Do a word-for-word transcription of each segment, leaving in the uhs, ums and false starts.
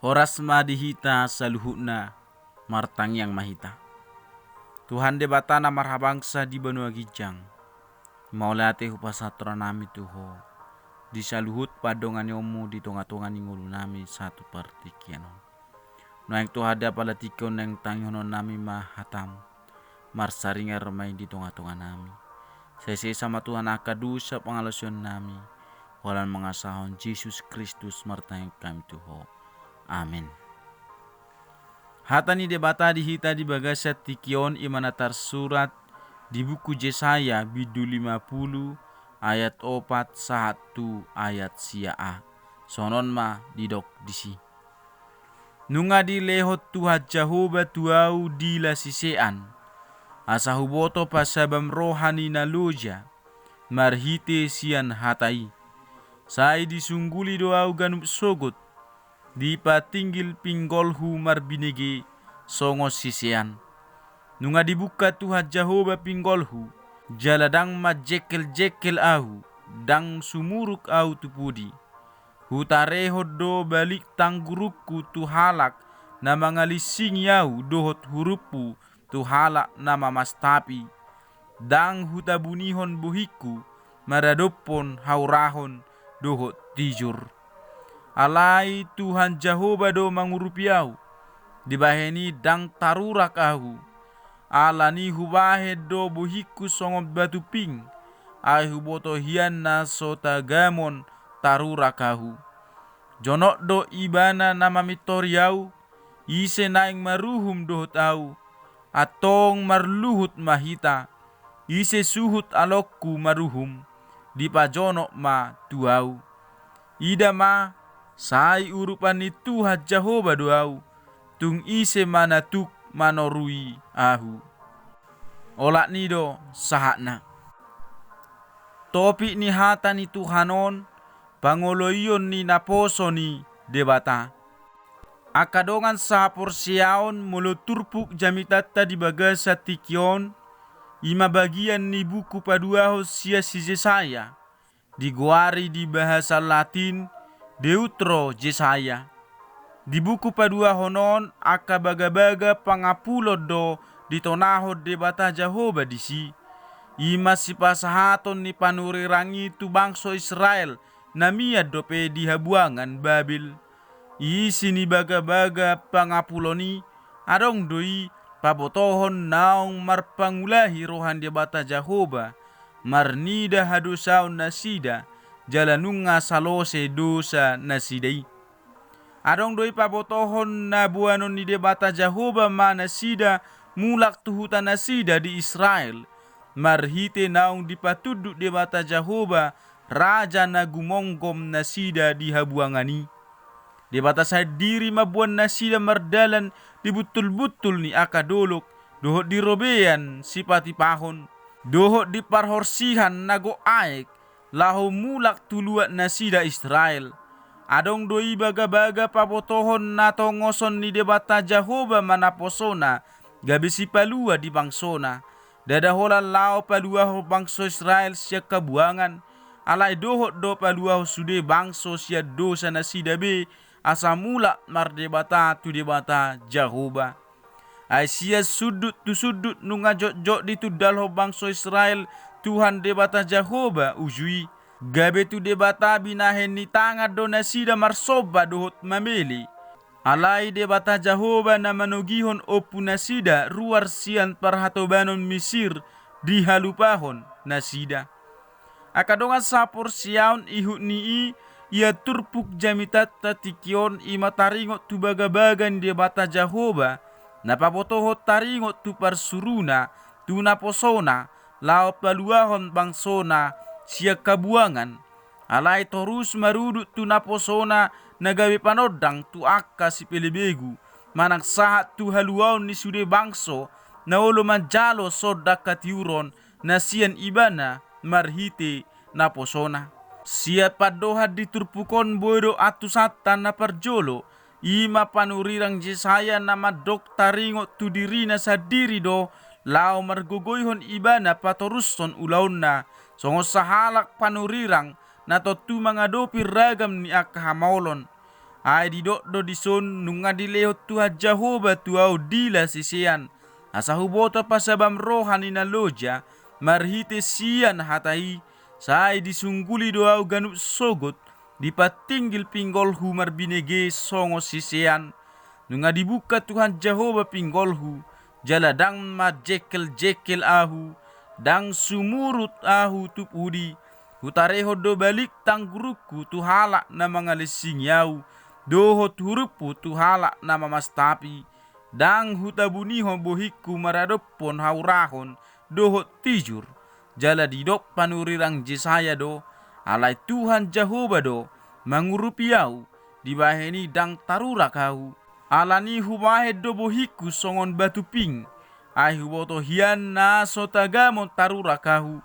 Horas ma di hita saluhutna, martangiang ma hita. Tuhan Debata na marhabangsa di banua ginjang, mauliate hupasahat rohanami tu Ho di saluhut pandonganionmu di tongatonga ni ngolunami sahat tu partingkian on. Nuaeng Tuhan, di apala tingki on naeng tangihononnami ma hataM, marsaringar ma i di tongatonganami. Sai sesa ma Tuhan angka dosa pangalaosionnami, holan mangasahon Jesus Kristus martangiang hami tu Ho. Amen. Hata ni Debata di hita di bagasan tingki on i ma na tarsurat di buku Jesaya bindu lima pulu ayat opat sahat tu ayat sia a. Songon on ma didok disi. Nunga dilehon Tuhan Jahowa tu ahu dila sisean, asa huboto pasabam roha ni na loja, marhite sian hata i. Sai disungguli do ahu ganup sogot, dipatinggil pinggolhu marbinege songon sisean. Nunga dibungka Tuhan Jahowa pinggolhu, jala ndang manjengkelngkel ahu, ndang sumuruk ahu tu pudi. Hutarehon do balik tanggurungku tu halak na mangalinsingi ahu dohot hurumhu tu halak na mamastapi. Ndang hutabunihon bohingku maradophon haurahon dohot tijur. Alai Tuhan Jahowa do mangurupi ahu, dibahen i ndang tarurak ahu. Alani hubahen do bohingku songon batu ping, ai huboto hian na so tagamon tarurak ahu. Jonok do Ibana na mamintori ahu, ise naeng maruhum dohot ahu? Antong marluhut ma hita, ise suhut alongku maruhum, dipajonok ma tu ahu. Ida ma, sai urupan ni Tuhan Jahowa do ahu, tung ise ma na tuk manorui ahu? Olat ni do sahatna. Topik ni hata ni Tuhan on, pangoloion ni naposo ni Debata. Angka dongan sahaporseaon, molo turpuk jamitanta di bagasan tingki on, i ma bagian ni buku paduahon sian si Jesaya, digoari di bahasa Latin Deutro Jesaya. Di buku paduahon on angka bagabaga pangapulon do ditonahon Debata Jahowa disi. I ma sipasahaton ni panurirang i tu bangso Israel na mian dope di habuangan Babel. Isi ni bagabaga pangapulon i, adong do i pabotohon naung marpangulahi roha ni Debata Jahowa, marnida hadosaon nasida, jala nunga salose dosa nasida i. Adong do i pabotohon na boanon ni Debata Jahowa ma nasida mulak tu huta nasida di Israel, marhite naung dipatunduk Debata Jahowa raja na gumomgom nasida di habuangan i. Debata sandiri mamboan nasida mardalan di buntulbuntul ni angka dolok, dohot di robean sipatipahon, dohot di parhorsihan na gok aek, laho mulak tu luat nasida Israel. Adong do i bagabaga pabotohon na tongoson ni Debata Jahowa ma naposona, gabe sipalua di bangsona. Ndada holan laho paluahon bangso Israel sian habuangan, alai dohot do paluahon sude bangso sian dosa nasida be, asa mulak mardebata tu Debata Jahowa. Ai sian sundut tu sundut nunga jotjot ditundalhon bangso Israel Tuhan Debata Jahowa uju i. Gabe tu debata binahen ni tangan do nasida marsomba dohot mamele. Alai Debata Jahowa na manogihon ompu nasida ruar sian parhatobanon Misir dihalupahon nasida. Angka dongan saporseaon, ihut ni i, ia turpuk jamitanta tingki on i ma taringot tu bagabaga ni Debata Jahowa, na pabotohon taringot tu parsuruna, tu naposona, laho paluahon bangsona sian habuangan. Alai torus marudut tu naposona na gabe panondang tu angka sipelebegu, manang sahat tu haluaon ni sude bangso na olo manjalo sonang hatiuron na sian Ibana marhite naposona. Sian pandohan di turpuk on boi do antusanta na parjolo, i ma panurirang Jesaya na mandok taringot tu dirina sandiri do, laho margogoihon ibana patorushon ulaonna, songon sahalak panurirang na tontu mangadopi ragam ni angka hamaolon. Ai didok do dison, nunga dilehon Tuhan Jahowa tu ahu dila sisean, asa huboto pasabam roha ni na loja marhite sian hata i. Sai disungguli do ahu ganup sogot, dipatinggil pinggolhu marbinege songon sisean. Nunga dibuka Tuhan Jahowa pinggolhu, jala ndang manjengkeljengkel ahu, ndang sumurut ahu tu pudi. Hutarehon do balik tanggurungku tu halak na mangalensingi ahu, dohot hurumhu tu halak na mamastapi. Ndang hutabunihon bohingku maradophon haurahon dohot tijur. Jala didok panurirang Jesaya do, alai Tuhan Jahowa do mangurupi ahu, dibahen i ndang tarurak ahu. Alani hubahen do bohingku songon batu ping, ai huboto hian na so tagamon tarurak ahu.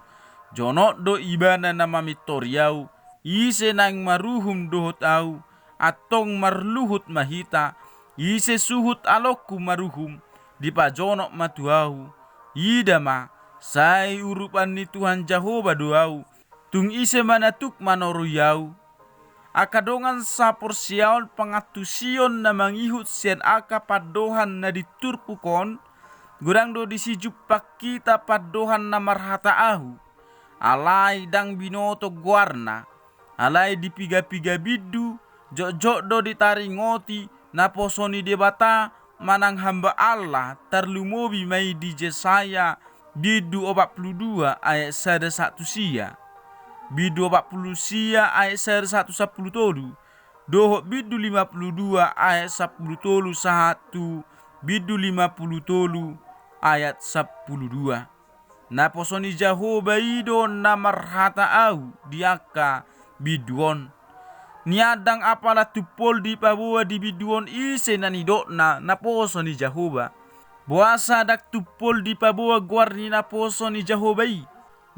Jonok do Ibana na mamintori ahu, ise naeng maruhum dohot ahu? Antong marluhut ma hita, ise suhut alongku maruhum? Dipajonok ma tu ahu. Ida ma, sai urupan ni Tuhan Jahowa do ahu, tung ise ma na tuk manorui ahu? Angka dongan saporseaon, pangantusion na mangihut sian angka pandohan na di turpuk on, godang do disi jumpang hita pandohan na marhata ahu, alai ndang binoto goarna. Alai di pigapiga bindu, jotjot do ditaringoti naposo ni Debata manang hamba Allah, tarlumobi ma i di Jesaya bindu opat pulu dua ayat sada sahat tu sia, bindu opat pulu sia ayat sada sahat tu sampulu tolu, dohot bindu lima pulu dua ayat sampulu tolu sahat tu bindu lima pulu tolu ayat sampulu dua. Naposo ni Jahowa i do na marhata ahu di angka bindu on. Nian ndang apala tumpol dipaboa di bindu on ise na nidokna naposo ni Jahowa. Boasa ndang tumpol dipaboa goar ni naposo ni Jahowa i?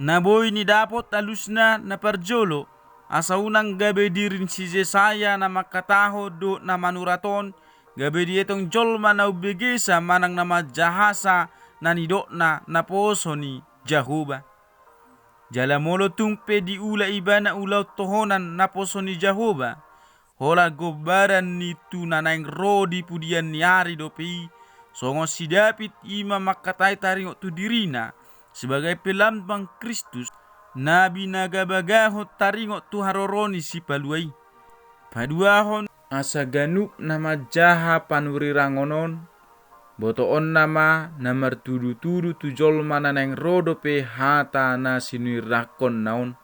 Na boi nidapot alusna na parjolo, asa unang gabe diri ni si Jesaya na mangkatahon dohot na manurat on, gabe dietong jolma na umbegesa manang na manjahasa na nidokna naposo ni Jahowa. Jala molo tung pe diula ibana ulaon tohonan naposo ni Jahowa, holan gombaran ni tu na naeng ro di pudian ni ari dope i, songon si David i ma mangkatai taringot tu dirina sebagai pelambang Kristus, na binagabagahon taringot tu haroro ni Sipalua i. Paduahon, asa ganup na manjaha panurirangon on, botoonna ma na martudutudu tu jolma na naeng ro dope hata na sinurirangkonna on.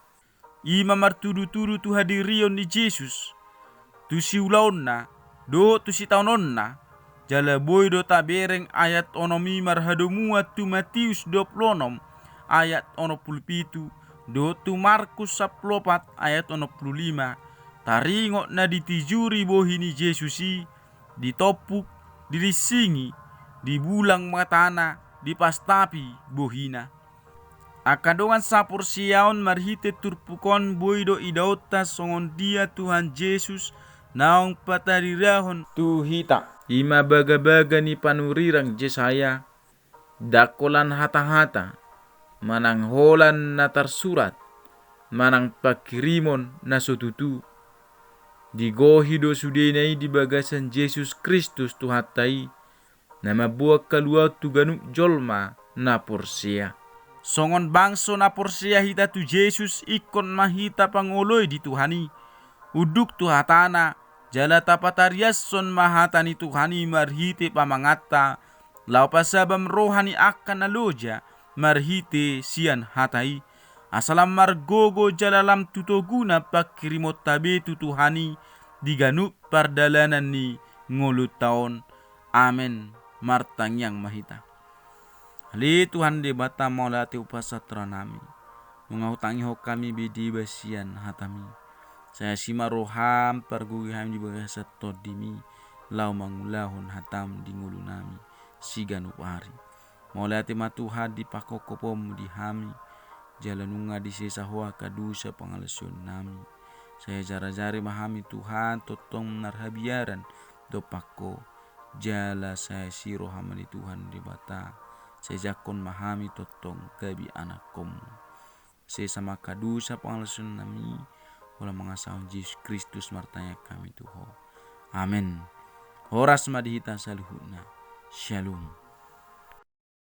I ma martudutudu tu hadirion ni Jesus, tu siulaonna, dohot tu sitaononna. Jala boi do tabereng ayat onom i marhadomuan tu Matius dua pulu onom ayat onom pulu pitu, dohot tu Markus sampulu opat ayat onom pulu lima. Taringot na ditijuri bohi ni Jesus i, ditompuk, dirinsingi, dibulang matana, dipastapi bohina. Angka dongan saporseaon, marhite turpuk on boi do idaonta songon dia Tuhan Jesus naung pataridahon tu hita. I ma bagabaga ni panurirang Jesaya, ndang holan hatahata, manang holan na tarsurat, manang panghirimon na so tutu. Digohi do sudena i di bagasan Jesus Kristus Tuhanta i, na mamboan haluaon tu ganup jolma na porsea. Songon bangso na porsea hita tu Jesus, ingkon ma hita pangoloi di Tuhan i, unduk tu hatana, jala tapatariashon ma hata ni Tuhan i marhite pamanganta, laho pasabam roha ni angka na loja marhite sian hata i. Asa lam margogo jala lam tu toguna panghirimonta be tu Tuhan i di ganup pardalanan ni ngolunta on. Amen. Martangiang ma hita. Ale Tuhan Debata, mauliate hupasahat rohanami. Nunga hutangihon hami be deba sian hatami. Sai asi ma roham, pargogoi hami di bagasan tondimi, laho mangulahon hatam di ngolunami siganup ari. Mauliate ma Tuhan di pangkophopon-Mu di hami, jala nunga disesa Ho angka dosa pangalaosionnami. Sai ajarajari ma hami Tuhan tongtong marhabiaran dompak Ho, jala sai asi roha-Mu ale Tuhan Debata, sai jangkon ma hami tongtong gabe anakkon-Mu. Sesa ma angka dosa pangalaosionnami, holan mangasahon Jesus Kristus martangiang hami tu Ho. Amen. Horas ma di hita saluhutna. Syalom.